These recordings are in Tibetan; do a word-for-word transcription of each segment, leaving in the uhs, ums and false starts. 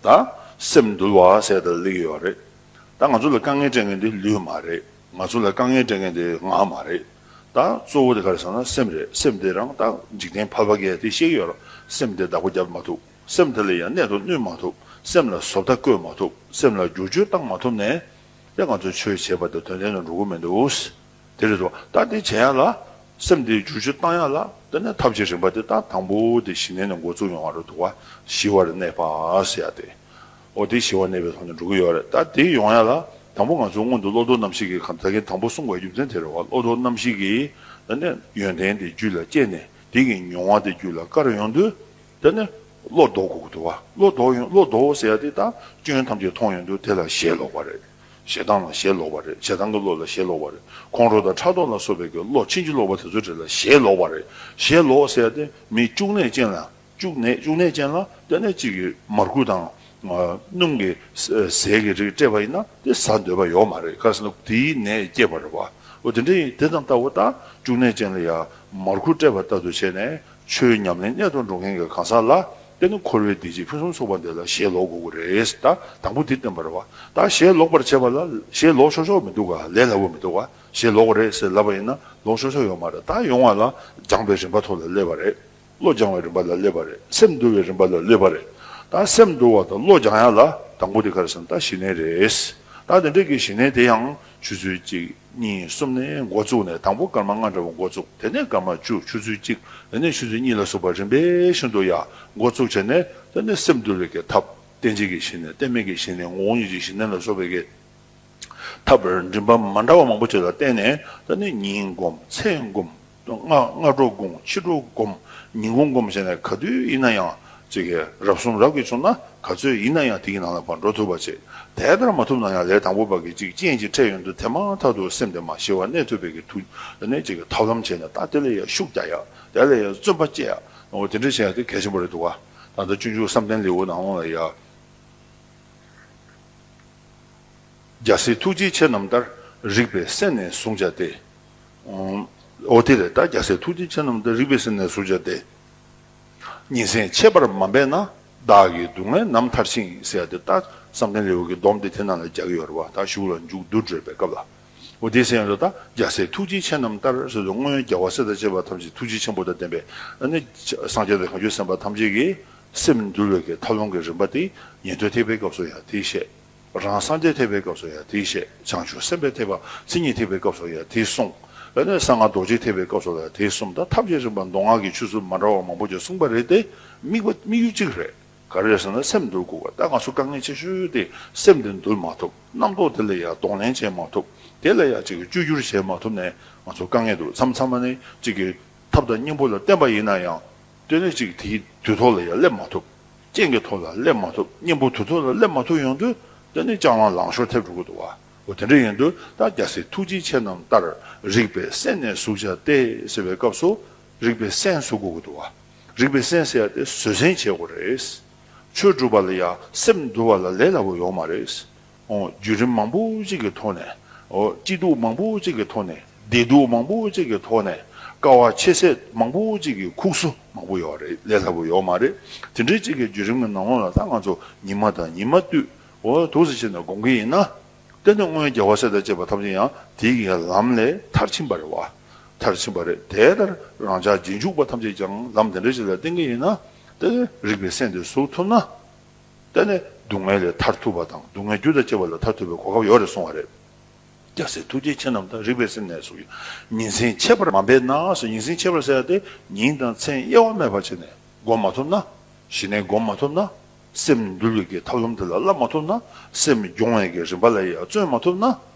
ད་སེམས་འདུལ་བ་ཟེར་ད་ལེགས་ཡོད་རེད། ད་ང་ཚོ་ལ་དཀའ་ངལ་སྤྲད་མཁན་དེ་ལུས་མ་རེད། ང་ཚོ་ལ་དཀའ་ངལ་སྤྲད་མཁན་དེ་ངག་མ་རེད། ད་གཙོ་བོ་དེ་ག་རེ་ཟེར་ན་སེམས་རེད། སེམས་དེ་རང་ད་འཇིག་རྟེན་ཕལ་པ་གས་དེ་ཤེས་ཀྱི་ཡོད་རེད། སེམས་དེ་བདག་པོ་རྒྱབ་མ་ཐུབ། སེམས་དེ་ལ་ཡང་གནད་དུ་བསྣུན་མ་ཐུབ། སེམས་ལ་བཟོ་ལྟ་བཀོད་མ་ཐུབ། སེམས་ལ་བསྒྱུར་བཅོས་བཏང་མ་ཐུབ་ནས། དེ་ང་ཚོས་ཆོས་བྱས་པ་དེ་དོན་ལྡན་དུ་འགྲོ་གི་མི་འདུག། དེ་རེད་དོ། ད་དེ་བྱེད་ཡ་ལ། སེམས་དེ་བསྒྱུར་བཅོས་བཏང་ཡ་ལ། དེ་ནས་ཐབས་ཀྱི་རིམ་པ་དེ་ད་དང་པོ་དེ་ཞི་གནས་ནས་འགོ་བཙུགས་ཡོང་བ་རེད་འདུག་བ། ཞི་བར་གནས་པ་ཟེར་ཡ་དེ། འོ་དེ་ཞི་བར་གནས་པའི་ཐོག་ནས་འགྲོ་གི་ཡོད་རེད། ད་དེ་ཡོང་ཡ་ལ། དང་པོ་ང་ཚོ་སྔོན་དུ་བློ་ལྡོག་རྣམ་བཞི་གི་གང་ལྟར་གྱི་དང་པོ་གསུང་བའི་རྒྱུ་མཚན་དེ་རེད་བ། བློ་ལྡོག་རྣམ་བཞི་གི། དེ་ནས་ཡོན་ཏན་དེ་རྒྱུད་ལ་སྐྱེས་ནས་དེ་གི་མྱོང་བ་དེ་རྒྱུད་ལ་སྐར་ཡོང་དུས། དེ་ནས་བློ་ལྡོག་དགོས་ཀྱི་འདུག་བ། བློ་ལྡོག་ཡོང་། བློ་ལྡོག་ཟེར་ཡ་དེ་ད་སྐྱོན་ཐམས་ཅད་མཐོང་ཡོང་དུས་དེ་ལ་ཞེན་ལོག་པ་རེད། ཞེ་སྡང་ལ་ཞེན་ལོག་པ་རེད། ཞེ་སྡང་གི་བློ་ལ་ཞེན་ལོག་པ་རེད། ཁོང་ཁྲོ་དང་ཕྲག་དོག་ལ་སོགས་པའི་གི་བློ་ཕྱིན་ཅི་ལོག་པ་དེ་ཚོའི་གྲས་ལ་ཞེན་ལོག་པ་རེད། ཞེན་ལོག་ཟེར་ཡ་དེ་མི་བཅུག་གནས་ཅན་ལ། བཅུག་གནས། བཅུག་གནས་ཅན་ལ་དེ་ནས་གཅིག་གི་མར་ཁུ་དང་། ཨ། སྣུམ་གྱི་ཟས་ཀྱི་རིགས་སྤྲད་པ་ཡིན་ན་དེ་ཟ་འདོད་པ་ཡོད་མ་རེད། ག་རེ་ཟེར་ན་དེའི་ནད་སྐྱེད་པ་རེད་བ། འོ་དེ་འདྲ་ཡིན། དེ་དང་ལྟ་བུ་ད་བཅུག་གནས་ཅན་ལ་ཡ་མར་ཁུ་སྤྲད་པ་ལྟར་དུ་བྱས་ནས། ཆོས་ཉམས་ལེན་གནད་དུ་འགྲོ་མཁན་གྱི་གང་ཟག་ལ་དེ་ནི་འཁོར་བའི་བདེ་སྐྱིད་ཕུན་སུམ་ཚོགས་པ་འདི་ལ་ཞེན་ལོག་དགོས་ཀྱི་རེད། ད་དང་པོ་འདི་བསྟན་པ་རེད་བ། ད་ཞེན་ལོག་པར་བྱེད་པ་ལ་ཞེན་ལོག་ཆོག་ཆོག་མི་འདུག་ག། ལས་སླ་པོ་མི་འདུག་ག། ཞེན་ལོག་རེད་ཟེར་ལབ་པ་ཡིན་ན་ལོག་ཆོག་ཆོག་ཡོད་མ་རེད། ད་ཡོང་བ་ལ་སྦྱངས་པའི་རིམ་པ་ཐོག་ལ་སླེབས་པ་རེད། བློ་སྦྱང་བའི་རིམ་པ་ལ་སླེབས་པ་རེད། སེམས་འདུལ་བའི་རིམ་པ་ལ་སླེབས་པ་རེད། ད་སེམས་འདུལ་བ་དང་བློ་སྦྱང་ཡ་ལ་དང་པོ་དེ་ག་རེ་ཟེར་ན་ད་ཞི་གནས་རེད། ད་དེ་འདྲའི་གི་ཞི་གནས་དེ་ཡང་ཆུ་ཚོད་གཅིག་གཉིས་གསུམ་ནས་འགོ་བཙུགས་ནས། དང་པོ་སྐར་མ་ལྔ་འདྲ་བོ་འགོ་བཙུགས། དེ་ནས་སྐར་མ་བཅུ། ཆུ་ཚོད་གཅིག། དེ་ནས་ཆུ་ཚོད་གཉིས་ལ་སོགས་པ་རིམ་པས་བཞིན་དུ་ཡང་འགོ་བཙུགས་བྱས་ནས། དེ་ནས་སེམས་འདུལ་བའི་གི་ཐབས། རྟེན་གཅིག་གི་ཞི་གནས། རྟེན་མེད་ཀྱི་ཞི་གནས། ངོ་བོ་ཉིད་ཀྱི་ཞི་གནས་ལ་སོགས་པའི་གི་ཐབས་རིམ་པ་མ་འདྲ་བ་མང་པོ་ཅིག་ལ་བརྟེན་ནས། དེ་ནས་ཉིན་སྒོམ། མཚན་སྒོམ། སྔ་སྔ་དྲོ་སྒོམ། ཕྱི་དྲོ་སྒོམ། ཉིན་གུང་སྒོམ་བྱས་ནས་ག་དུས་ཡིན་ན་ཡང་ཅིག་གི་རབ་གསུམ་རབ་ཀྱིས་མཚོན་ན་ག་ཚོད་ཡིན་ན་ཡང་དེ་གི་ནང་ལ་ཕར་འགྲོ་ཐུབ་པ་བྱེད། དེ་ལྟར་མ་ཐུབ་ན་ཡང་ལས་དང་པོ་པ་གི་ཅིག་རྐྱེན་ཅིག་འཕྲད་ཡོང་དུས་དེ་མ་ཐག་ཏུ་སེམས་དེ་མར་ཞི་བར་གནས་ཐུབ་པའི་གི་ཐུགས་ནས་ཅིག་གི་ཐབས་ལམ་བྱས་ནས། ད་དེ་ལ་ཡང་ཤུགས་རྒྱག་ཡ། དེ་ལ་ཡང་བརྩོན་པ་བསྐྱེད་ཡ། འོ་དེ་འདྲ་བྱེད་ཡ་དེ་གལ་ཆེན་པོ་རེད་འདུག་བ། ད་ལྟ་སྤྱོད་འཇུག་བསམ་གཏན་ལེའུ་ནང་ལོགས་ལ་ཡ། རྒྱལ་སྲས་ཐུགས་རྗེའི་མཆེད་རྣམས་ལྟར། རིག་པའི་སེམས་ནི་ཟུངས་བྱ་སྟེ། ཨོ་དེ་རེད། ད་རྒྱལ་སྲས་ཐུགས་རྗེའི་མཆེད་རྣམས་ལྟར་རིག་པའི་སེམས་ནི་ཟུངས་བྱ་སྟེ། ཉིན་མཚན་ཁྱད་པར་མ་འབད་ན། བདག་གི་སྡུག་བསྔལ་ནམ་མཐར་ཕྱིན་ཟེར་ཡ་དེ། ད་བསམ་གཏན་ལེའུ་གི་སྡོམ་དེ་དེ་ནང་ལ་རྒྱག་གི་ཡོད་རེད་བ། ད་གཞུག་ལ་མཇུག་བསྡུ་འགྲོ་བའི་སྐབས་ལ། འོ་དེ་ཟེར་ཡོང་དུས་ད་རྒྱལ་སྲས་ཐུགས་རྗེའི་མཆེད་རྣམས་ལྟར་ཟེར་དུས། སྔོན་རྒྱལ་བ་སྲས་དང་བཅས་པ་ཐམས་ཅད་ཐུགས་རྗེ་ཆེན་པོ་དང་ལྡན་པའི་ཨ་ནི་སངས་རྒྱས་དང་བྱང་ཆུབ་སེམས་དཔའ་ཐམས་ཅད་ཀྱིས། སེམས་འདུལ་བའི་གི་ཐབས་ལམ་གྱི་རིམ་པ་དེ་ཉན་ཐོས་ཐེག་པའི་སྐབས་སུ་ཡང་དེ་བཤད། རང་སངས་རྒྱས་ཐེག་པའི་སྐབས་སུ་ཡང་དེ་བཤད། བྱང་ཆུབ་སེམས་དཔའི་ཐེག་པ། མཚན་ཉིད་ཐེག་པའི་སྐབས་སུ་ཡང་དེ་གསུངས། ཨ་ནི་གསང་སྔགས་རྡོ་རྗེ་ཐེག་པའི་སྐབས་སུ་ཡང་དེ་གསུངས། ད་ཐབས་ཀྱི་རིམ་པ་མདོ་སྔགས་ཀྱི་ཆོས་ཚུལ་མ་འདྲ་བ་མང་པོ་ཅིག་གསུངས་པ་རེད་དེ། དམིགས་པ་དམིགས་ཡུལ་གཅིག་རེད། ག་རེ་རེད་ཟེར་ན་སེམས་འདུལ་དགོས་པ། ད་ང་ཚོ་དཀའ་ངལ་ཆེ་ཤོས་དེ་སེམས་དེ་འདུལ་མ་ཐུབ། རྣམ་རྟོག་དེ་ལ་ཡང་གདོང་ལེན་བྱེད་མ་ཐུབ། དེ་ལ་ཡང་ཅིག་གི་བཅོས་བསྒྱུར་བྱེད་མ་ཐུབ་ནས་ང་ཚོ་དཀའ་ངལ་འདུག། མཚམས་མཚམས་མ་ནི་ཅིག་གི་ཐབས་དང་གཉེན་པོ་ལ་བརྟེན་པ་ཡིན་ན་ཡང་། དེ་ནས་ཅིག་དེའི་དུས་ཐོག་ལ་ཡང་སླེབས་མ་ཐུབ། རྐྱེན་གྱི་ཐོག་ལ་སླེབས་མ་ཐུབ། གཉེན་པོ་དུས་ཐོག་ལ་སླེབས་མ་ཐུབ་ཡོང་དུས། དེ་ནས་ལྕགས་ལམ་ལངས་ཤོར་ཐེབས་འགྲོ་གི་འདུག་བ། འོ་དེ་འདྲ་ཡིན་དུས་ད་རྒྱལ་སྲས་ཐུགས་རྗེའི་མཆེད་རྣམས་ལྟར། རིག་པའི་སེམས་ནི་ཟུངས་བྱ་སྟེ་ཟེར་བའི་སྐབས་སུ། རིག་པའི་སེམས་ཟུངས་དགོས་ཀྱི་འདུག་བ། རིག་པའི་སེམས་ཟེར་ཡ་དེ་བཟོད་བསྲན་བྱེད་དགོས་རེད། ཆོས་སྒྲུབ་པ་ལ་ཡང་སེམས་འདུལ་བ་ལ་ལས་སླ་པོ་ཡོད་མ་རེད། འོ་བརྒྱུད་རིམ་མང་པོ་ཅིག་གི་ཐོག་ནས། འོ་སྐྱིད་སྡུག་མང་པོ་ཅིག་གི་ཐོག་ནས། བདེ་སྡུག་མང་པོ་ཅིག་གི་ཐོག་ནས། དཀའ་བ་ཆེ་ཚད་མང་པོ་ཅིག་གི་ཁུག་སོ་མང་པོ་ཡོད་རེད། ལས་སླ་པོ་ཡོད་མ་རེད། དེ་འདྲའི་ཅིག་གི་བརྒྱུད་རིམ་གྱི་ནང་ལོགས་ལ་ད་ང་ཚོ་ཉི་མ་དང་ཉི་མ་དུས། འོ་འདུག་སེ་བྱས་ནས་སྒོམ་གྱི་ཡིན་ན། དེ་ནི་སྔོན་རྒྱལ་བ་སྲས་དང་བཅས་པ་ཐམས་ཅད་ཡང་དེའི་གི་ལམ་ལས་མཐར་ཕྱིན་པ་རེད་བ། མཐར་ཕྱིན་པ་རེད། དེ་ལྟར་རང་ཅག་རྗེས་འཇུག་པ་ཐམས་ཅད་ཀྱང་ལམ་དེ་འདྲ་ཞིག་ལ་བརྟེན་གྱི་ཡིན་ན། དེ་ནི་རིག་པའི་སེམས་དེ་ཟུག་ཐུབ་ན། དེ་ནི་སྡུག་བསྔལ་ལས་ཐར་ཐུབ་པ་དང་། སྡུག་བསྔལ་རྒྱུ་དང་བཅས་པ་ལས་ཐར་ཐུབ་པའི་གོ་སྐབས་ཡོད་རེད་གསུངས་པ་རེད། རྒྱལ་སྲས་ཐུགས་རྗེའི་མཆེད་རྣམས་དང་། རིག་པའི་སེམས་ནི་ཟུངས་བྱ། ཉིན་མཚན་ཁྱད་པར་མ་འབད་ན་ཟེར། ཉིན་མཚན་ཁྱད་པར་ཟེར་ཡ་དེ་ཉིན་དང་མཚན་དབྱེ་བ་མེད་པར་བྱས་ནས་སྒོམ་མ་ཐུབ་ན། ཞི་གནས་སྒོམ་མ་ཐུབ་ན། སེམས་འདུལ་བའི་གི་ཐབས་ལམ་དེ་ལ་བསླབ་མ་ཐུབ་ན། སེམས་སྦྱོང་བའི་གི་རིམ་པ་ལ་ཡང་བརྩོན་མ་ཐུབ་ན།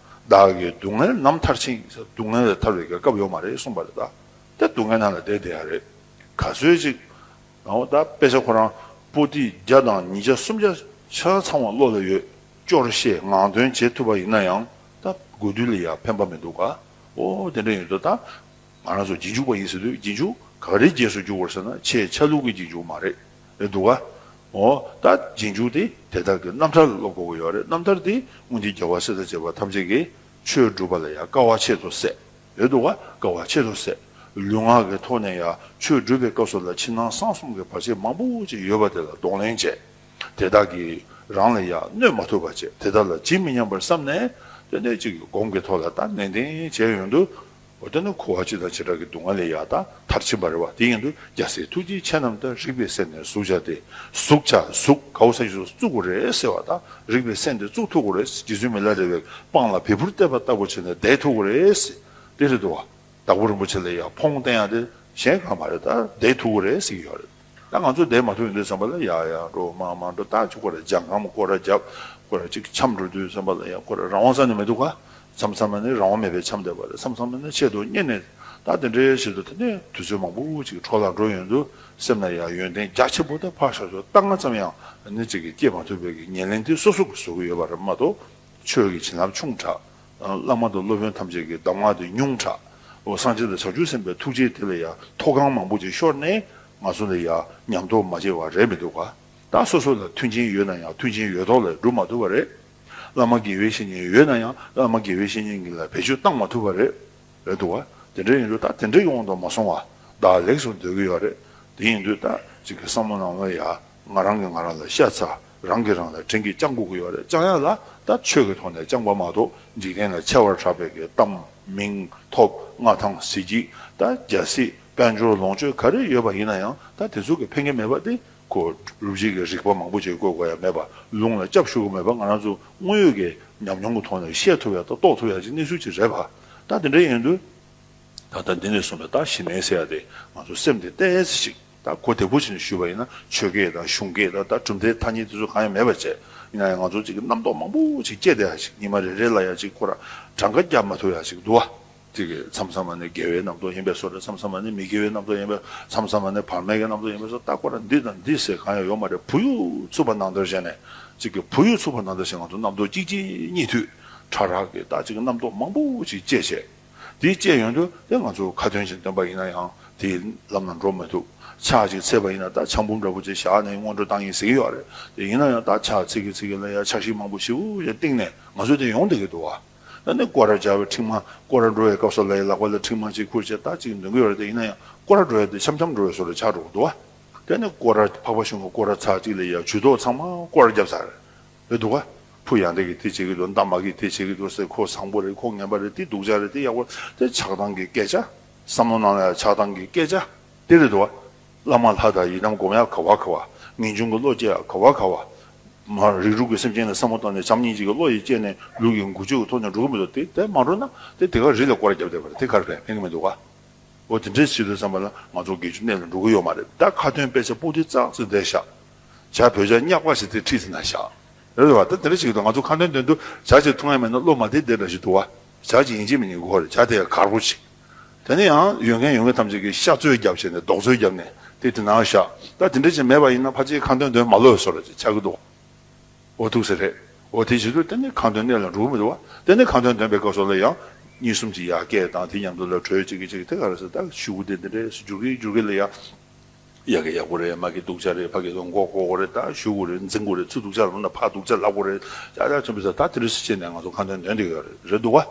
བདག་གི་སྡུག་བསྔལ་ནམ་མཐར་ཕྱིན། སྡུག་བསྔལ་ལས་ཐར་བའི་གི་སྐབས་ཡོད་མ་རེད་གསུངས་པ་རེད་ད། དེ་སྡུག་བསྔལ་ནང་ལ་བསྡད་བསྡད་ཡ་རེད། ག་ཚོད་ཅིག། འོ་ད་དཔེ་ཆ་ཁོ་རང་པོ་ཏི་བརྒྱ་དང་ཉིས་བརྒྱ་སུམ་བརྒྱ་ཆ་ཚང་བ་བློ་ལ་ཡོད། སྐྱོར་ཤེས་ངག་འདོན་བྱེད་ཐུབ་པ་ཡིན་ན་ཡང་། ད་དགོས་དུས་ལ་ཡང་ཕན་པ་མི་འདུག་ག། འོ་དེ་འདྲ་ཡིན་དུས་ད། ང་རང་ཚོ་རྗེས་འཇུག་པ་ཡིན་ཟེར་དུས། རྗེས་འཇུག་ག་རེའི་རྗེས་སུ་འཇུག་དགོས་ཟེར་ན། ཆེས་ཆ་ལུགས་ཀྱི་རྗེས་འཇུག་མ་རེད། རེད་འདུག་ག། འོ་ད་རྗེས་འཇུག་དེ་དེ་དག་གི་རྣམ་ཐར་ལ་སློབ་དགོས་ཀྱི་ཡོད་རེད། རྣམ་ཐར་དེ་སྔོན་གྱི་རྒྱལ་བ་སྲས་དང་བཅས་པ་ཐམས་ཅད་ཀྱིས་ཆོས་སྒྲུབ་པ་ལ་ཡང་དཀའ་བ་ཆེད་དུ་སད། རེད་འདུག་ག། དཀའ་བ་ཆེད་དུ་སད། ལུས་ངག་གི་ཐོག་ནས་ཡང་ཆོས་སྒྲུབ་པའི་སྐབས་སུ་ལ་ཕྱི་ནང་གསང་གསུམ་གྱི་བར་ཆད་མང་པོ་ཅིག་ཡོད་པ་དེ་ལ་གདོང་ལེན་བྱས། དེ་དག་གི་ རང་ལ་ཡང་གནོད་མ་ཐུབ་པ་བྱས། དེ་དག་ལ་ཇི་མི་སྙམ་པར་བསམས་ནས། དེ་ནས་ཅིག་སྒོམ་གྱི་ཐོག་ལ་ད་ནན་ཏན་བྱས་ཡོང་དུས། འོ་དེ་ནི་འཁོར་བ་སྤྱི་དང་བྱེ་བྲག་གི་སྡུག་བསྔལ་ལས་ཡང་ད་མཐར་ཕྱིན་པ་རེད་བ། དེ་ཡིན་དུས་རྒྱལ་སྲས་ཐུགས་རྗེའི་མཆེད་རྣམས་དང་། རིག་པའི་སེམས་ནི་གཟུགས་བྱ་སྟེ། གཟུགས་བྱ་གཟུགས་ག་བོ་ས་ཞིག་གཟུགས་དགོས་རེད་ཟེར་བ་དང་། རིག་པའི་སེམས་དེ་གཟུགས་ཐུབ་དགོས་རེད། རྗེ་བཙུན་མི་ལ་རས་པས་སྤང་ལ་བལ་ཕུར་གཏད་པ་ལྟ་བུ་བྱས་ནས་བསྡད་ཐུབ་དགོས་རེད་ཟེར། དེ་རེད་འདུག་བ། དྭགས་པོ་རིན་པོ་ཆེ་ལ་ཡང་ཕོངས་བསྟན་ཡག་དེ་གཞན་གང་མ་རེད། ད་བསྡད་ཐུབ་ཀྱི་རེད་ཟེར་གྱི་ཡོད་རེད། ད་ང་ཚོ་བསྡད་མ་ཐུབ་ཡོང་དུས་ཙམ་པ་ལ་ཡར་ཡར་འགྲོ་མར་མར་འགྲོ། ད་ཅིག་ཁོ་ར་རྒྱང་ཁམ་སྐོར་ར་རྒྱབ། ཁོ་ར་ཅིག་འཁྱམས་འགྲོ་དུས་ཙམ་པ་ལ་ཡང་ཁོ་ར་རང་དབང་རྩ་ནས་མི་འདུག་ག་མཚམས་མཚམས་ནས་རང་དབང་མེད་པའི་འཁྱམས་བསྡད་པ་རེད། མཚམས་མཚམས་ནས་ཆེད་དུ་གཉེར་ནས། ད་དེ་འདྲའི་ཆེད་དུ་དེ་ནས་དུས་ཚོད་མང་པོ་ཅིག་འཕྲོ་བརླག་འགྲོ་ཡོང་དུས། སེམས་ལ་ཡང་ཡོན་ཏན་རྒྱ་ཆེན་པོ་དང་ཕར་ཞོག་ཞོག་ལྟ་ང་ཙམ་ཡང་ནི་ཅིག་གིས་སྐྱེ་མ་ཐུབ་པའི་གི་ཉེར་ལེན་དེ་སོ་སོ་གིས་བཟོ་གི་ཡོད་པ་རེད་མ་གཏོགས། ཆོས་ཀྱི་བྱིན་རླབས་ཆུང་དྲགས། བླ་མ་དང་སློབ་དཔོན་ཐམས་ཅད་ཀྱི་གདམས་ངག་དེ་ཉུང་དྲགས། འོ་སངས་རྒྱས་དང་བྱང་ཆུབ་སེམས་དཔའི་ཐུགས་རྗེ་དེ་ལ་ཡང་མཐོ་སྒང་མང་པོ་ཅིག་ཤོར་ནས། ང་ཚོ་ལ་ཡང་ཉམས་རྟོགས་མ་སྐྱེ་བ་རེད་མི་འདུག་ག་ད་སོ་སོ་ལ་མཐུན་རྐྱེན་ཡོད་ན་ཡང་མཐུན་རྐྱེན་ཡོད་ཐོག་ལ་སྒྲུབ་མ་ཐུབ་པ་རེད། བླ་མ་དགེ་བའི་བཤེས་གཉེན་ཡོད་ན་ཡང་བླ་མ་དགེ་བའི་བཤེས་གཉེན་གྱི་ལ་བེད་སྤྱོད་བཏང་མ་ཐུབ་པ་རེད། རེད་འདུག་བ། དེ་འདྲ་ཡིན་དུས་ད་དེ་འདྲའི་དབང་དུ་མ་སོང་བ། བདག་ལེགས་སུ་འདོད་ཀྱི་ཡོད་རེད། དེ་ཡིན་དུས་ད་ཅིག་གི་བསམ་བློ་ནང་ལ་ཡ། ང་རང་གིས་ང་རང་ལ་ཤ་ཚ། རང་གིས་རང་ལ་དྲིན་གྱིས་བསྐྱང་དགོས་ཀྱི་ཡོད་རེད། བསྐྱང་ཡག་ལ་ད་ཆོས་ཀྱི་ཐོག་ནས་བསྐྱང་པ་མ་གཏོགས། འཇིག་རྟེན་ལ་ཁྱབ་པར་གྲགས་པའི་གི་གཏམ། མིང་། ཐོབ། མངའ་ཐང་། གཟི་བརྗིད། ད་རྒྱལ་སྲིད། དཔལ་འབྱོར། ལོངས་སྤྱོད་ག་རེ་ཡོད་པ་ཡིན་ན་ཡང་། ད་དེ་ཚོ་གི་ཕན་གྱི་མེད་པ་དེ། ཁོ་རུབ་བརྗིད་ཀྱི་རིག་པ་མང་པོ་ཅིག་བཀོལ་དགོས་ཡ་མེད་པ། རླུང་ལ་སྐྱབས་ཞུ་དགོས་མེད་པ། ང་རང་ཚོ་དངོས་ཡོད་ཀྱི་ཉམས་མྱོང་གི་ཐོག་ནས་ཤེས་ཐུབ་ཡ་དང་རྟོགས་ཐུབ་ཡ་ཅིག་གནས་ཚུལ་ཅིག་རེད་པ། ད་དེ་འདྲ་ཡིན་དུས། ད་ལྟ་འདི་ནས་བཟུང་ནས་ད་གཞི་མེད་ཟེར་ཡ་དེ་ང་ཚོ་སེམས་དེ་གཏད་ཅིག་ད་གོ་བདེ་པོ་བྱས་ནས་ཞུས་པ་ཡིན་ན། ཆོས་སྐད་དང་གཞུང་སྐད་དང་། ད་གྲུབ་མཐའི་ཐ་སྙད་དེ་ཚོ་གང་ཡང་མེད་པ་བྱས། ཡིན་ན་ཡང་ང་ཚོ་ཅིག་གི་རྣམ་རྟོག་མང་པོ་ཅིག་སྐྱེས་བསྡད་ཡ་ཅིག་ཉི་མ་རེ་རེ་ལ་ཡ་ཅིག་ཁོ་ར་གྲངས་ཀ་རྒྱབ་མ་ཐུབ་ཡ་ཅིག་འདུག་བ། ཅིག་གི་མཚམས་མཚམས་མ་ནི་དགེ་བའི་རྣམ་རྟོག་ཡིན་པའི་བཟོ་འདྲ། མཚམས་མཚམས་མ་ནི་མི་དགེ་བའི་རྣམ་རྟོག་ཡིན་པའི། མཚམས་མཚམས་མ་ནི་བར་མའི་གི་རྣམ་རྟོག་ཡིན་པའི་བཟོ། ད་ཁོ་ར་འདི་དང་འདི་ཟེར་གང་ཡང་ཡོད་མ་རེད། བུ་ཡུག་འཚུབ་པ་ནང་ལྟར་བྱས་ནས། ཅིག་གི་བུ་ཡུག་འཚུབ་པ་ནང་ལྟར་བྱས་ང་ཚོ་རྣམ་རྟོག་གཅིག་རྗེས་གཉིས་མཐུད། ཕྲ་རགས་ཀྱི་ད་ཅིག་གི་རྣམ་རྟོག་མང་པོ་ཅིག་སྐྱེས་བྱས། དེ་སྐྱེས་ཡོང་དུས་དེ་ང་ཚོ་ཁ་ཏོན་ཅིག་འདོན་པ་ཡིན་ན་ཡང་དེའི་ལམ་ལ་འགྲོ་མི་ཐུབ། ཕྱག་ཅིག་འཚལ་བ་ཡིན་ན་ད་ཕྱག་འབུམ་འདྲ་པོ་ཅིག་བཞག་ནས་སྔོན་འགྲོ་བཏང་ཡིན་ཟེར་གྱི་ཡོད་རེད། དེ་ཡིན་ན་ཡང་ད་ཕྱག་འཚལ་གྱི་འཚལ་གྱི་ལ་ཡ་ཕྱག་བཞེས་མང་པོ་ཞེ་པོ་ཅིག་བཏིང་ནས་ང་ཚོ་དེ་ཡོང་བསྡད་ཀྱི་འདུག་བ། ད་ནི་སྐོར་ར་རྒྱག་པའི་ཁྲིད་མ། སྐོར་ར་འགྲོ་བའི་སྐབས་སུ་ལ་ཡ་ལག་པ་ལ་ཁྲིད་མ་ཅིག་ཁུར་བྱས་ད་ཅིག་འདོན་གྱི་ཡོད་རེད། དེ་ཡིན་ན་ཡང་སྐོར་ར་འགྲོ་ཡ་དེ་འཆམ་འཆམ་འགྲོ་བའི་བཟོ་འདྲ་ཆགས་འགྲོ་གི་འདུག་བ། དེ་ནི་སྐོར་ར་འཕགས་པ་ཤིང་ཀུན་སྐོར་ར་ཚར་གཅིག་ལ་ཡ་ཇུས་གཏོགས་ཚང་མ་སྐོར་ར་བརྒྱབ་ཚར་རེད། རེད་འདུག་ག་ཕུ་ཡ་འདྲ་གིས་དེ་བྱེད་ཀྱི་འདུག་མདའ་མ་གིས་དེ་བྱེད་ཀྱི་འདུག་ཟེར། ཁོ་བཟང་པོ་རེད། ཁོ་ངན་པ་རེད། དེ་སྡུག་ཅག་རེད། དེ་ཡག་པོ་རེད། དེ་ཆགས་སྡང་གི་སྐད་ཆ། བསམ་བློ་ནང་ལ་ཡ་ཆགས་སྡང་གི་སྐད་ཆ་དེ་རེད་འདུག་བ། བླ་མ་ལྷ་དང་ཡི་དམ་སྒོམ་ཡག་ག་བ་ག་བ། ངེས་འབྱུང་གི་བློ་སྐྱེ་ཡག་ག་བ་ག་བ། མ་རིགས་དྲུག་གི་སེམས་ཅན་ལ་བསམ་བློ་བཏང་ནས་བྱམས་སྙིང་རྗེ་གི་བློ་ཡིས་སྐྱེས་ནས་ལུས་ཀྱི་འགུལ་སྐྱོད་ཀྱི་ཐོག་ནས་འགྲོ་གི་མི་འདུག་དེ་དེ་མ་འགྲོ་ན་དེ་དེ་ག་རི་ལ་སྐོར་ར་བརྒྱབ་བསྡད་པ་རེད། དེ་ག་རེ་ཕན་ཕན་གྱི་མི་འདུག་ག་འོ་དེ་འདྲས་བྱེད་དུས་ཙམ་པ་ལ་ང་ཚོ་དགེ་བཅུ་གནད་ལ་འགྲོ་གི་ཡོད་མ་རེད། ད་ཁ་ཏོན་དཔེ་ཆ་པོ་ཏི་ཙག་ཙིག་བསྡད་བཞག་བྱ་བོད་ཇ་སྙག་པ་ཞིག་དེ་ཁྲིད་ཟིན་ན་བཞག་རེད་བ། ད་དེ་འདྲ་ཞིག་འདུག་ང་ཚོ་ཁ་ཏོན་འདོན་དུས་བྱ་ཞིག་འཐུང་ཡ་མེད་ན་བློ་མ་བདེ་བདེ་འདྲ་ཞིག་འདུག་བ། བྱ་ཞིག་ཡིན་གཅིག་མིན་གཅིག་དགོས་རེད། བྱ་དེ་ཡང་དཀར་པོ་ཞིག་དེ་ནས་ཡང་ཡོད་མཁན་ཡོད་མཁན་ཐམས་ཅད་ཀྱིས་ཤ་བཙོས་བརྒྱབ་བྱས་ནས་རྡོག་བཙོས་བརྒྱབ་ནས་དེ་དེ་ནང་བཞག་ད་དེ་འདྲ་ཞིག་མེད་པ་ཡིན་ན་ཕལ་ཆེར་ཁ་ཏོན་འདོན་མ་ལོས་བཟོ་འདྲ་ཞིག་ཆགས་ཀྱི་འདུག་འོ་ཐུག་ས་རེད། འོ་དེ་བྱེད་དུས་དེ་ནས་ཁ་ཏོན་གནད་ལ་འགྲོ་གི་མི་འདུག་བ། དེ་ནས་ཁ་ཏོན་འདོན་པའི་སྐབས་སུ་ལ་ཡང་གཉིས་གསུམ་ཅིག་ཡར་སྐད་བཏང་། དེ་མཉམ་དུ་ལ་གྲོས་གཅིག་གིས་གཅིག་དེ་ག་རེ་ཟེར། ད་ཤུ་གུ་དེ་འདི་འདྲས་སུ་བསྒྱུར་གི་བསྒྱུར་གི་ལ་ཡ། ཡ་གི་ཡག་པོ་རེད། མ་གི་སྡུག་ཅག་རེད། ཕ་གི་ལ་མགོ་སྐོར་དགོས་རེད། ད་ཤུ་གུ་རེད། འཛིང་དགོས་རེད། ཚུར་སྡུག་ཅག་ལབ་ན་ཕར་སྡུག་ཅག་ལབ་དགོས་རེད། ཅག་ཅག་ཆུན་པོ་ཟེར། ད་དེ་འདྲས་སུ་བྱས་ནས་ང་ཚོ་ཁ་ཏོན་འདོན་བསྡད་ཡོད་རེད། རེད་འདུག་བ།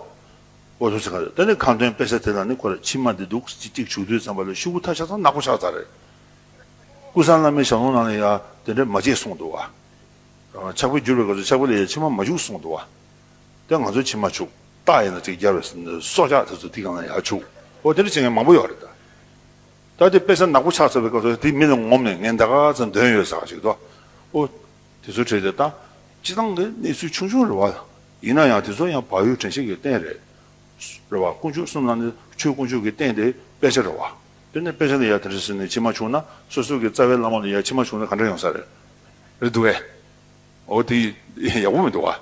འོ་ཐུག་ས་ག་རེད། དེ་ནས་ཁ་ཏོན་དཔེ་ཆ་དེ་ལ་ནི་ཁོ་ར་མཆིལ་མ་འདི་འདུག་ཅིག་ཅིག་བྱུག་དུས་ཙམ་པ་ལ་ཤུ་གུ་ཐ་ཆ་ཚང་ནག་པོ་ཆགས་ཚར་རེད། ཀུན་བཟང་བླ་མའི་ཞལ་ལུང་ནང་ལ་ཡ་དེ་འདྲས་མ་བྱེད་གསུངས་འདུག་བ། ཕྱག་དཔེ་བསྒྱུར་བའི་སྐབས་སུ་ཕྱག་དཔེ་ལ་ཡང་མཆིལ་མ་མ་བྱུག་གསུངས་འདུག་བ། དེ་ང་ཚོས་མཆིལ་མ་བྱུག་རྟགས་ཡིན་ན་ཅིག་རྒྱབ་པའི་སྲོག་ཆགས་དེ་ཚོ་དེ་གང་ལ་ཡང་བྱུག་འོ་དེ་འདྲ་བྱེད་མཁན་མང་པོ་ཡོད་རེད་ད། ད་དེ་དཔེ་ཆ་ནག་པོ་ཆགས་ཚར་བའི་སྐབས་སུ་དེ་མི་ལ་ངོམ་ནས་ངས་ད་ག་ཚོད་འདོན་ཡོད་ཟེར་ཞིག་འདུག་འོ་དེ་ཚོ་བྲིས་ཏེ་ད་སྤྱི་བཏང་གི་གནས་ཚུལ་ཆུང་ཆུང་རེད་བ། ཡིན་ན་ཡང་དེ་ཚོ་ཡང་བག་ཡོད་དྲན་ཤེས་ཀྱི་རྟེན་རེད། རེད་བ། དཀོན་མཆོག་གསུམ་ལ་ནི་ཆོས་དཀོན་མཆོག་གི་རྟེན་དེ་དཔེ་ཆ་རེད་བ། དེ་ནས་དཔེ་ཆ་ལ་ཡང་དེ་འདྲ་ཟེར་ནས་མཆིལ་མ་བྱུག་ན། སོ་སོ་གི་རྩ་བའི་བླ་མ་ལ་ཡང་མཆིལ་མ་བྱུག་ན་ག་འདྲ་ཡོང་ས་རེད། རེད་འདུག་གས། འོ་དེ་ཡག་པོ་མི་འདུག་བ།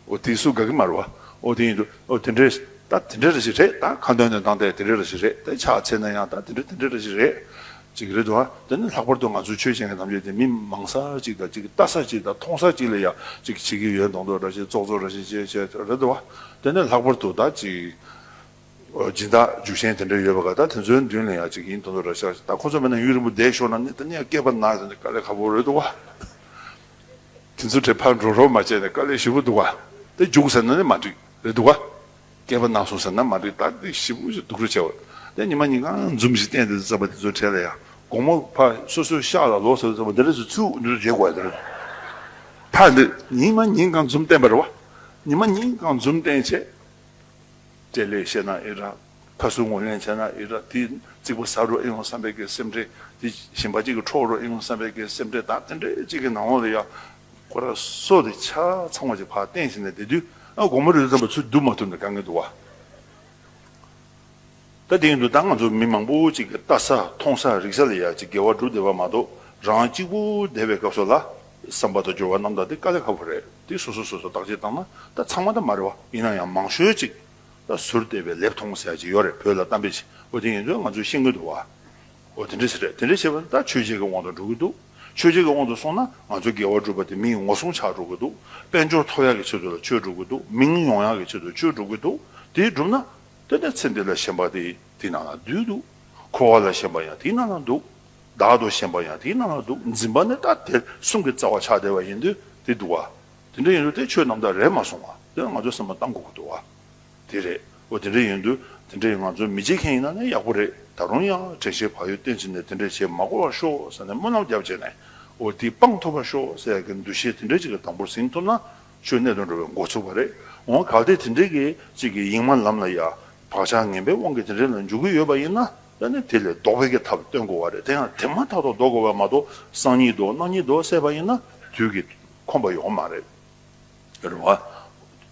འོ་དེ་སུ་དགའ་གི་མ་རེད་བ། འོ་དེ་ཡིན་དུས་འོ་དེ་འདྲས་ད་དེ་འདྲ་རེ་ཞིག་རེད། ད་ཁ་འདོན་ནས་བཏང་སྟེ་དེ་འདྲ་རེ་ཞིག་རེད། ད་ཕྱག་འཚལ་ན་ཡང་ད་དེ་འདྲ་དེ་འདྲ་རེ་ཞིག་རེད། ཅིག་རེད་འདུག་བ། དེ་ནི་ལྷག་པར་དུ་ང་ཚོ་ཆོས་བྱེད་མཁན་ཐམས་ཅད་དེ་མི་མང་ས་ཅིག་དང་ཅིག་ལྟ་ས་ཅིག་དང་མཐོང་ས་ཅིག་ལ་ཡང་ཅིག་བྱེད་ཀྱི་ཡོད་མདོག་མདོག་འདྲ་ཞིག་ཙོག་ཙོག་འདྲ་ཞིག་བྱས་བྱས་རེད་འདུག་བ། དེ་ནི་ལྷག་པར་དུ་ད་ཅིག་སྦྱིན་བདག་རྒྱུག་ཤན་དེ་འདྲ་ཡོད་པ་ག་ད་དེ་ཚོའི་མདུན་ལ་ཡང་ཅིག་ཡིན་མདོག་མདོག་འདྲ་ཤག་ད་ཁོ་ཚོ་མེད་ན་ཡུན་རིང་པོ་བསྡད་ཤོར་ན་ནི་དེ་ནི་ཡང་སྐེད་པ་ན་ཟེར་ནས་དཀའ་ལས་ཁག་པོ་རེད་འདུག་བ། དེ་ཚོ་གྲས་ཕར་འགྲོ་རོགས་མ་བྱས་ནས་དཀའ་ལས་ཞེ་པོ་འདུག་བ། དེ་རྒྱུགས་ཟེར་ན་ནི་མ་འགྲིག་རེད་འདུག་བ། སྐེད་པ་ན་སོང་ཟེར་ན་མ་འགྲིག་ད་དེ་ཞེ་པོ་ཞིག་སྡུག་རུ་བྱས་བ། དེ་ཉི་མ་ཉིན་གང་འཛུམ་ཞིག་བསྟན་དེ་ཙམ་པ་དེ་ཚོ་གྲས་ལ་ཡང་དགོང་མོ་ཕར་སོ་སོའི་ཤག་ལ་ལོག་ཟེར་ཙམ་པ་འདི་འདྲ་ཞིག་ཚུགས་འདི་འདྲ་བྱེད་དགོས་ཡ་དེ་རེད། ད་འདི་ཉིན་མ་ཉིན་གང་འཛུམ་བསྟན་པ་རེད་བ། ཉིན་མ་ཉིན་གང་འཛུམ་བསྟན་བྱས། སྤྲེལ་ལད་བཤད་ན་ཨེ་ར། ཁ་སུ་ངོ་ལེན་བྱས་ན་ཨེ་ར། དེ་རྩིག་པ་ཟ་རུ་ཨེ་ཡོང་བསམ་པའི་གི་སེམས་ཁྲལ། དེ་གཞན་པ་གཅིག་གི་འཕྲོག་རུ་ཨེ་ཡོང་བསམ་པའི་གི་སེམས་ཁྲལ། ད་དེ་འདྲའི་གཅིག་གི་ནང་ལོགས་ལ་ཡ། ཁོ་ར་སོ་དེ་ཆ་ཚང་བ་ཅིག་ཕར་བསྟན་བྱས་ནས་བསྡད་དུས། ཨ་དགོང་མོ་རི་ཙམ་པ་ཚུར་བསྡུ་མ་ཐུབ་ནས་དཀའ་ངལ་འདུག་བ། ད་དེ་ཡིན་དུས་ད་ང་ཚོ་མི་མང་པོ་ཅིག་གི་ལྟ་ས་མཐོང་ས་རིག་ས་ལ་ཡ་ཅིག་དགེ་བ་སྒྲུབ་བསྡད་པ་མ་གཏོགས། རང་གཅིག་པུ་བསྡད་པའི་སྐབས་སུ་ལ་བསམ་པ་དང་སྦྱོར་བ་རྣམ་དག་དེ་དཀའ་ལས་ཁག་པོ་རེད། དེ་སོ་སོ་སོ་སོ་བརྟག་དཔྱད་བཏང་ན། ད་ཚང་མ་ད་མ་རེད་བ། ཡིན་ན་ཡང་མང་ཤོས་ཅིག་ད་ཟུར་བལྟས་པའི་ལེབ་མཐོང་ཟེར་ཡ་ཅིག་ཡོད་རེད། བོད་ལ་གཏམ་དཔེ་ཅིག་འོ་དེ་ཡིན་དུས་ང་ཚོས་ཤེས་ཀྱི་འདུག་བ། འོ་དེ་འདྲ་ཞིག་རེད། དེ་འདྲ་བྱས་པ་ད་ཆོས་བརྒྱད་ཀྱི་དབང་དུ་འགྲོ་གི་འདུག་ཆོས་བརྒྱད་ཀྱི་དབང་དུ་སོང་ན་ང་ཚོ་དགེ་བ་སྒྲུབ་པ་དེ་མིའི་ངོ་སྲུང་ཆགས་འགྲོ་གི་འདུག་དཔལ་འབྱོར་ཐོབ་ཡག་གི་ཆེད་དུ་ལ་ཆོས་སྒྲུབ་ཀྱི་འདུག་མིང་ཡོང་ཡག་གི་ཆེད་དུ་ཆོས་སྒྲུབ་ཀྱི་འདུག་དེ་སྒྲུབ་ན། དེ་ནས་ཚེ་འདི་ལ་ཞེན་པ་དེ་དེའི་ནང་ལ་འདུས་འདུག་འཁོར་བ་ལ་ཞེན་པ་ཡང་དེའི་ནང་ལ་འདུག་བདག་ཏུ་ཞེན་པ་ཡང་དེའི་ནང་ལ་འདུག་འཛིན་པ་ནི་ད་དེ་གསུམ་གྱི་རྩ་བ་ཆགས་བསྡད་པ་ཡིན་དུས་དེ་འདུག་བ། དེ་འདྲ་ཡིན་དུས་དེ་ཆོས་རྣམ་དག་རེད་མ་སོང་བ། དེ་ང་ཚོས་སེམས་པ་བཏང་དགོས་ཀྱི་འདུག་བ། དེ་རེད། འོ་དེ་འདྲ་ཡིན་དུས་དེ་འདྲའི་ང་ཚོ་མི་བརྗེད་མཁན་ཡིན་ན་ནི་ཡག་པོ་རེད། ད་རུང་ཡང་དྲན་ཤེས་བག་ཡོད་བསྟེན་བྱས་ནས་དེ་འདྲ་བྱེད་མ་དགོས་པར་ཤོག་ཟེར་ནས་སྨོན་ལམ་བརྒྱབ་བྱས་ནས། འོ་དེ་སྤང་ཐུབ་པར་ཤོག་ཟེར་ཡག་གི་འདུ་ཤེས་དེ་འདྲ་ཅིག་གི་དང་པོར་ཟིན་ཐུབ་ན་ཆོས་གནད་དུ་འགྲོ་བའི་འགོ་ཚུགས་པ་རེད། འོ་གལ་ཏེ་དེ་འདྲའི་གི་ཅིག་གི་ཡེངས་མ་ལམ་ལ་ཡ་བག་ཆགས་ངན་པའི་དབང་གིས་དེ་འདྲ་ལ་འཇུག་གི་ཡོད་པ་ཡིན་ན། ད་ནི་དེ་ལས་ལྡོག་པའི་གི་ཐབས་སྟོན་དགོས་པ་རེད། དེ་ཡང་དེ་མ་ཐག་ཏུ་ལྡོག་དགོས་པ་མ་གཏོགས། སང་ཉིན་ལྡོག་གནངས་ཉིན་ལྡོག་ཟེར་བ་ཡིན་ན་དུས་ཀྱི་ཁོམ་པ་ཡོང་མ་རེད། རེད་བ།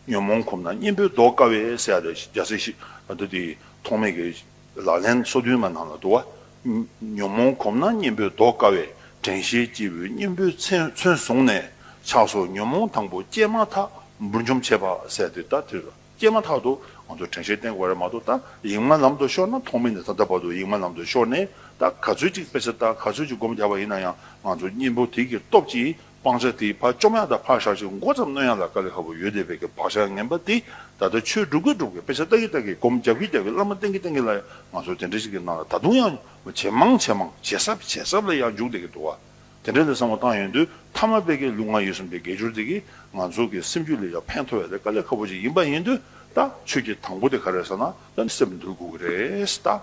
ཉོན་མོངས་གོམས་ན་གཉེན་པོས་བཟློག་དཀའ་བས་ཟེར་ཡ་རེད། རྒྱལ་སྲས་ཤི་ཨ་ད་དེ་ཐོགས་མེད་ཀྱི་ལག་ལེན་སོ་བདུན་མ་ནང་ལ་འདུག་བ། ཉོན་མོངས་གོམས་ན་གཉེན་པོས་བཟློག་དཀའ་བས། དྲན་ཤེས་སྐྱེས་བུས་གཉེན་པོའི་མཚོན་མཚོན་བཟུང་ནས། ཆགས་སོགས་ཉོན་མོངས་དང་པོ་སྐྱེས་མ་ཐག་འབུར་འཇོམས་བྱེད་པ་ཟེར་དེ་ད་དེ་རེད། སྐྱེས་མ་ཐག་ཏུ་ང་ཚོ་དྲན་ཤེས་བསྟེན་དགོས་རེད་མ་གཏོགས། ད་ཡེངས་མ་ལམ་དུ་ཤོར་ན། ཐོགས་མེད་ནས་ད་ལྟ་བར་དུ་ཡེངས་མ་ལམ་དུ་ཤོར་ནས། ད་ག་ཚོད་ཅིག་དཔེ་ཆ་ལྟ། ག་ཚོད་ཅིག་སྒོམ་རྒྱག་པ་ཡིན་ན་ཡང་ང་ཚོ་གཉེན་པོ་དེ་གི་སྟོབས་ཀྱིས་སྤང་བྱ་དེ་ཕར་བཅོམ་ཡག་དང་ཕར་བཞག་ཅིག་མགོ་ཙམ་གནོན་ཡག་ལ་དཀའ་ལས་ཁག་པོ་ཡོད་བསྡད་པའི་གི་བག་ཆགས་ངན་པ་དེ། ད་ལྟ་ཆོས་སྒྲུབ་ཀྱི་སྒྲུབ་ཀྱི། དཔེ་ཆ་ལྟ་གི་ལྟ་གི། སྒོམ་རྒྱབ་ཀྱི་རྒྱབ་ཀྱི། བླ་མ་བསྟེན་གྱི་བསྟེན་གྱི་ལ་ཡང་ང་ཚོ་དེ་འདྲ་ཞིག་གི་ནང་ལ་ད་དུང་ཡང་ཇེ་མང་ཇེ་མང་ཇེ་ཟབ་ཇེ་ཟབ་ལ་ཡང་འཇུག་བསྡད་ཀྱི་འདུག་བ། དེ་འདྲ་ལ་བསམ་བློ་བཏང་ཡོང་དུས། ཐ་མལ་པའི་གི་ལུས་ངག་ཡིད་གསུམ་གྱི་དགེ་སྦྱོར་དེ་གིས་ང་ཚོ་གི་སེམས་རྒྱུད་ལ་ཡང་ཕན་ཐོགས་ཡ་དེ་དཀའ་ལས་ཁག་པོ་ཅིག་ཡིན་པ་ཡིན་དུས། ད་ཆོས་ཀྱི་དང་པོ་དེ་ག་རེ་རེད་ཟེར་ན། ད་ནི་སེམས་འདུལ་དགོས་ཀྱི་རེད་ད།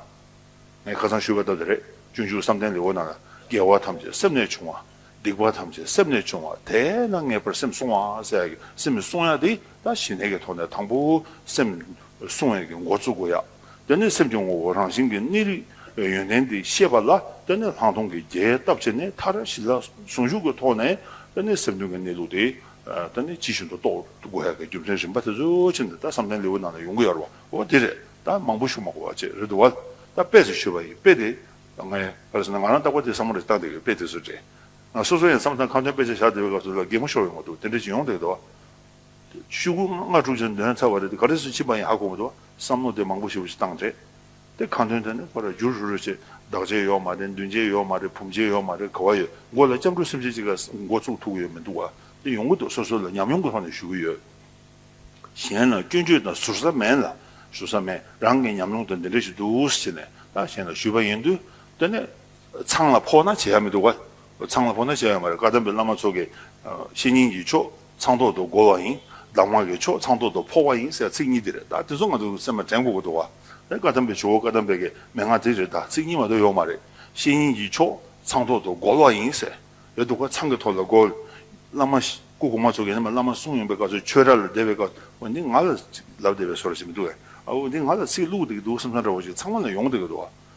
ངས་ཁ་སང་ཞུས་པ་ལྟར་དེ་རེད། སྤྱོད་འཇུག་བསམ་གཏན་ལེའུ་ནང་ལ། དགེ་བ་ཐམས་ཅད་སེམས་ནས་བྱུང་བ། སྡིག་པ་ཐམས་ཅད་སེམས་ནས་བྱུང་བ། དེས་ན་ངེས་པར་སེམས་བསྲུང་བ་ཟེར་ཡ་གི། སེམས་བསྲུང་ཡ་དེ་ད་ཞི་གནས་ཀྱི་ཐོག་ནས་དང་པོ་སེམས་བསྲུང་ཡ་གི་འགོ་བཙུགས་དགོས་ཡ། དེ་ནས་སེམས་ཀྱི་ངོ་བོ་རང་བཞིན་གྱི་གནས་ལུགས་ཡོན་ཏན་དེ་ཤེས་པ་ལ། དེ་ནས་ལྷག་མཐོང་གི་རྒྱས་བཏབ་བྱས་ནས། མཐར་ཞི་ལ་ཟུང་འཇུག་གི་ཐོག་ནས་དེ་ནས་སེམས་དོན་གྱི་གནས་ལུགས་དེ་ཨ་དེ་ནས་ཇི་བཞིན་དུ་རྟོགས་དགོས་ཡ་གི་རྒྱུ་མཚན་རིམ་པ་དེ་ཚོ་ཕྱིན་ཏེ། ད་བསམ་གཏན་ལེའུ་ནང་ལ་ཡོང་གི་ཡོད་རེད་བ། འོ་དེ་རེད། ད་མང་པོ་ཞུ་མ་དགོས་པ་བྱས་རེད་འདུག་བ། ད་དཔེ་ཅིག་ཞུས་པ་ཡིན། དཔེ་དེ་ངས་ག་རེ་ཟེར་ན། ང་རང་རྟག་པར་དེ་བསམ་བློ་རེ་བཏང་བསྡད་ཀྱི། དཔེ་དེ་ཚོ་དྲན། ང་སོ་སོ་ཡང་བསམ་བློ་བཏང་། ཁ་འདོན་དཔེ་ཆ་བཞག་བསྡད་པའི་སྐབས་སུ་ལ་གད་མོ་ཤོར་ཡོང་གི་འདུག་དེ་འདྲ་ཞིག་ཡོང་བསྡད་ཀྱི་འདུག་བ། ཤོག་གུ་ལྔ་དྲུག་ཅིག་འདོན་ཚར་བ་རེད་དེ། ག་རེ་ཟེར་ཕྱིན་པ་ཡིན་ཧ་གོ་མི་འདུག་བ། བསམ་བློ་དེ་མང་པོ་ཞེ་པོ་ཅིག་བཏང་བྱས། དེ་ཁ་འདོན་དེ་ནི་ཁོ་ར་འགྱུར་ཧྲུལ་ཧྲུལ་བྱས། བདག་གཅེས་ཡོད་མ་རེད། མདུན་གཅེས་ཡོད་མ་རེད། བུམ་གཅེས་ཡོད་མ་རེད། ག་བ་ཡོད། མགོ་ལ་སྐྱབས་འགྲོ་སེམས་ཅན་ཅིག་ག་འགོ་བཙུགས་ཐུབ་ཀྱི་ཡོད་མི་འདུག་བ། དེ་ཡོང་གི་འདུག་སོ་སོ་ལ་ཉམས་མྱོང་གི་ཐོག་ནས་ཞུ་གི་ཡོད། གཞན་ལ་སྐྱོན་བརྗོད་དང་ཟུར་ཟ་མེད་ལ། ཟུར་ཟ་མེད། རང་གི་ཉམས་མྱོང་དང་འདི་འདྲ་ཞིག་འདུག་ཟེར་ནས་ད་གཞན་ལ་ཞུས་པ་ཡིན་དུས། དེ་ནས་ཚང་ལ་ཕོག་ན་བྱེད་ཡ་མི་འདུག་ག་ཚང་ལ་ཕོག་ན་བྱེད་ཡ་མ་རེད། བཀའ་གདམས་པའི་བླ་མ་ཚོ་གིས་ཨ་བཤེས་གཉེན་གྱི་མཆོག་ཚངས་ཐོག་ཏུ་རྒོལ་བ་ཡིན། གདམས་ངག་གི་མཆོག་ཚངས་ཐོག་ཏུ་ཕོག་པ་ཡིན་ཟེར་ཚིག་གཉིས་དེ་རེད། ད་དེ་ཚོ་ང་ཚོ་སེམས་ལ་དྲན་དགོས་ཀྱི་འདུག་ག་ད་བཀའ་གདམས་པའི་ཇོ་བོ་བཀའ་གདམས་པའི་གི་མན་ངག་དེ་རེད། ད་ཚིག་གཉིས་མ་གཏོགས་ཡོད་མ་རེད། བཤེས་གཉེན་གྱི་མཆོག་ཚངས་ཐོག་ཏུ་རྒོལ་བ་ཡིན་ཟེར། རེད་འདུག་ག་ཚང་གི་ཐོག་ལ་རྒོལ། བླ་མ་ཞིག་སྐུ་གོང་མ་ཚོ་གིས་ནི་མ། བླ་མ་གསུང་ཡོང་པའི་སྐབས་སུ། ཆོས་ར་ལ་བསྡད་པའི་སྐབས། འོ་འདི་ང་ལ་ལབ་བསྡད་པའི་བཟོ་འདྲ་ཞིག་མི་འདུག་གས། ཨ་འོ་འདི་ང་ལ་ཚིག་བླུགས་བསྡད་ཀྱི་འདུག་བསམ་བསམ་འདྲ་བོ་ཞིག་ཚང་མ་ལ་ཡོང་བསྡད་ཀྱི་འདུག་ག་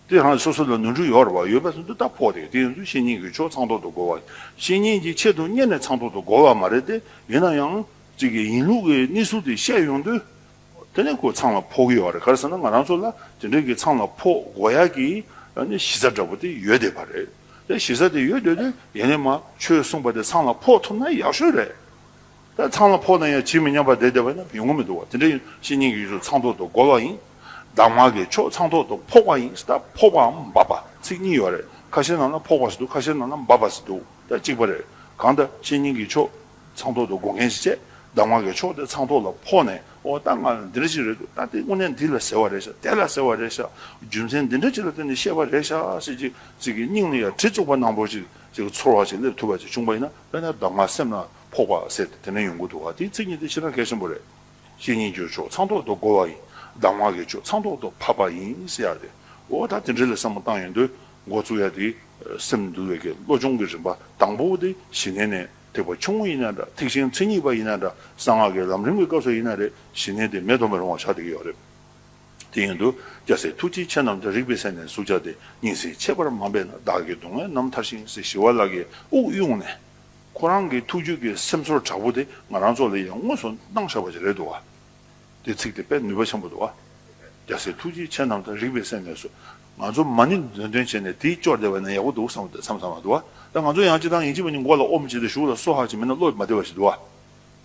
དེ་རང་སོ་སོ་ལ་ནོར་འཁྲུལ་ཡོད་རེད་བ། ཡོད་པ་སོང་དུས་ད་ཕོག་སྟེ། དེ་ཡིན་དུས་བཤེས་གཉེན་གྱི་མཆོག་ཚངས་ཐོག་ཏུ་རྒོལ་བ། བཤེས་གཉེན་གྱི་ཆེད་དུ་གཉེར་ནས་ཚངས་ཐོག་ཏུ་རྒོལ་བ་མ་རེད་དེ། ཡིན་ན་ཡང་ཅིག་གི་ཡིན་ལུགས་ཀྱི་གནས་ཚུལ་དེ་བཤད་ཡོང་དུས། དེ་ནས་ཁོ་ཚང་ལ་ཕོག་གི་ཡོད་རེད། ག་རེ་ཟེར་ན། ང་རང་ཚོ་ལ་དེ་འདྲའི་གི་ཚང་ལ་ཕོག་དགོས་ཡ་གི་ཨ་ནི་གཞི་རྩ་འདྲ་པོ་དེ་ཡོད་བསྡད་པ་རེད། དེ་གཞི་རྩ་དེ་ཡོད་བསྡད་དུས། ཡིན་ནའི་མ་ཆོས་གསུངས་པ་དེ་ཚང་ལ་ཕོག་ཐུབ་ན་ཡག་ཤོས་རེད། ད་ཚང་ལ་ཕོག་ན་ཡང་ཇི་མི་སྙམ་པ་བསྡད་བསྡད་པ་ན་ཡོང་གི་མི་འདུག་བ། དེ་འདྲ་ཡིན། བཤེས་གཉེན་གྱི་མཆོག་ཚངས་ཐོག་ཏུ་རྒོལ་བ་ཡིན། གདམས་ངག་གི་མཆོག་ཚངས་ཐོག་ཏུ་ཕོག་པ་ཡིན། ད་ཕོག་པའམ་འབབ་པ་ཚིག་གཉིས་ཡོད་རེད། ཁ་ཤས་ནང་ན་ཕོག་པ་ཟེར་འདུག་ཁ་ཤས་ནང་ན་འབབ་པ་ཟེར་འདུག་ད་གཅིག་པ་རེད། གང་ལྟར་བཤེས་གཉེན་གྱི་མཆོག་ཚངས་ཐོག་ཏུ་རྒོལ་མཁན་ཞིག་བྱས། གདམས་ངག་གི་མཆོག་དེ་ཚངས་ཐོག་ལ་ཕོག་ནས། འོ་ད་ང་ལ་འདི་འདྲ་ཞིག་རེད་འདུག་ད་དེ་དངོས་གནས་འདི་ལ་ཟེར་བ་རེད་ཤག་དེ་ལ་ཟེར་བ་རེད་ཤག་རྒྱུ་མཚན་འདི་འདྲ་ཅིག་ལ་བརྟེན་ནས་བཤད་པ་རེད་ཤག་ཟེར་གྱི་ཅིག་གི་སྙིང་ལ་ཡ་གྲི་བཙུགས་པ་ནང་བཞིན་ཅིག་ཅིག་ཚོར་བ་ཅིག་སླེབས་ཐུབ་པ་ཅིག་བྱུང་པ་ཡིན་ན། དཔེར་ན་གདམས་ངག་སེམས་ལ་ཕོག་པ་ཟེར་དེ་ནས་ཡོང་གི་འདུག་བ། དེའི་ཚིག་གཉིས་དེ་ཞེ་དྲག་གལ་ཆེན་པོ་རེད། བཤེས་གཉེན་གྱི་མཆོག་ཚངས་ཐོག་ཏུ་རྒོལ་བ་ཡིན། གདམས་ངག་གི་མཆོག་ཚངས་ཐོག་ཏུ་ཕབ་པ་ཡིན་ཟེར་ཡ་དེ། འོ་ད་དེ་འདྲ་ལ་བསམ་བློ་བཏང་ཡོང་དུས། འགོ་བཙུགས་ཡ་དེ་སེམས་འདུལ་བའི་གི་བློ་སྦྱོང་གི་རིམ་པ་དང་པོ་དེ་ཞི་གནས་ནས་ ཐེག་པ་ཆུང་ངུ་ཡིན་ན་འདྲ། ཐེག་ཆེན་མཚན་ཉིད་པ་ཡིན་ན་འདྲ། གསང་སྔགས་ཀྱི་ལམ་རིམ་གྱི་སྐབས་སུ་ཡིན་ན་རེད། ཞི་གནས་དེ་མེད་དུ་མི་རུང་བ་ཆགས་བསྡད་ཀྱི་ཡོད་རེད། དེ་ཡིན་དུས་རྒྱལ་སྲས་ཐུགས་རྗེ་ཆེ་རྣམས་དང་། རིག་པའི་སེམས་ནི་གཟུགས་ཆགས་ཏེ། ཉིན་ཟིན་ཆད་པར་མ་འབད་ན། བདག་གི་སྡུག་བསྔལ་རྣམ་ཐར་ཞིང་། ཟེར་ཞི་བ་ལྷ་གིས་དབུགས་དབྱུང་ནས། ཁོ་རང་གི་ཐུགས་རྒྱུད་ཀྱི་སེམས་ཚོར་དྲག་པོ་དེ་ང་རང་ཚོ་ལ་ཡང་དངོས་སུ་གནང་བཞག་པ་ཞིག་རེད་འདུག་བ། དེ་ཚིག་དེ་དཔེ་ནུས་པ་ཆེན་པོ་འདུག་བ། རྒྱལ་སྲས་ཐུགས་རྗེ་ཆེ་རྣམས་དང་། རིག་པའི་སེམས་ནི་གཟུགས། ང་ཚོ་མ་ཎི་འདོན་འདོན་བྱས་ནས་དེའི་སྐྱོར་བསྡད་པ་ན་ཡག་པོ་འདུག་བསམ་བསམ་བསམ་འདུག་བ། ད་ང་ཚོ་ཡང་སྤྱིར་བཏང་ཡིན་གཅིག་མིན་གཅིག་མགོ་ལ་ཨོམ་བྱས་ཏེ་གཞུག་ལ་སྭཱ་ཧཱ་ཅིག་མིན་ན་བློ་མ་བདེ་བ་ཞིག་འདུག་བ།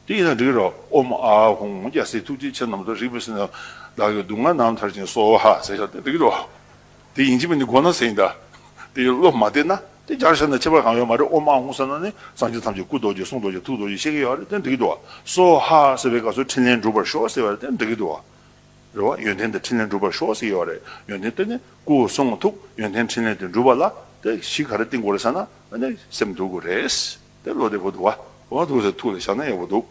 དེ་ཡིན་ན་འགྲིག་གི་རེད། ཨོཾ་ཨཱཿཧཱུྃ། རྒྱལ་སྲས་ཐུགས་རྗེ་ཆེ་རྣམས་དང་། རིག་པའི་སེམས་ནི་གཟུགས། བདག་གི་སྡུག་བསྔལ་རྣམ་ཐར་ཞིང་། སྭཱ་ཧཱ་ཟེར་བཞག་དེ་འགྲིག་གི་འདུག་བ། དེ་ཡིན་གཅིག་མིན་གཅིག་དགོས་ན་ཟེར་ཡིན་ད། དེ་བློ་མ་བདེ་ན་དེ་སྦྱར་བཞག་ན་ཁྱད་པར་གང་ཡོད་མ་རེད། ཨོཾ་ཨཱཿཧཱུྃ་ཟེར་ན་ནི་སངས་རྒྱས་ཐམས་ཅད་སྐུ་རྡོ་རྗེ་གསུང་རྡོ་རྗེ་ཐུགས་རྡོ་རྗེ་ཤེས་ཀྱི་ཡོད་རེད། དེ་འགྲིག་གི་འདུག་བ། སྭཱ་ཧཱ་ཟེར་བའི་སྐབས་སུ་ཕྲིན་ལས་འགྲུབ་པར་ཤོག་ཟེར་བ་རེད། དེ་འགྲིག་གི་འདུག་བ། རེད་བ། ཡོན་ཏན་དེ་ཕྲིན་ལས་འགྲུབ་པར་ཤོག་ཟེར་ཡོད་རེད། ཡོན་ཏན་དེ་ནི་སྐུ་གསུང་ཐུགས་ཡོན་ཏན་ཕྲིན་ལས་དེ་འགྲུབ་པ་ལ་དེ་གཞི་ག་རེ་བཏིང་དགོས་རེད་ཟེར་ན། ཨ་ནི་སེམས་འདུལ་དགོས་རེད། དེ་བློ་བདེ་པོ་འདུག་བ། འོ་འདུག་ཟེར་ཐུགས་ལ་བཞག་ན་ཡག་པོ་འདུག།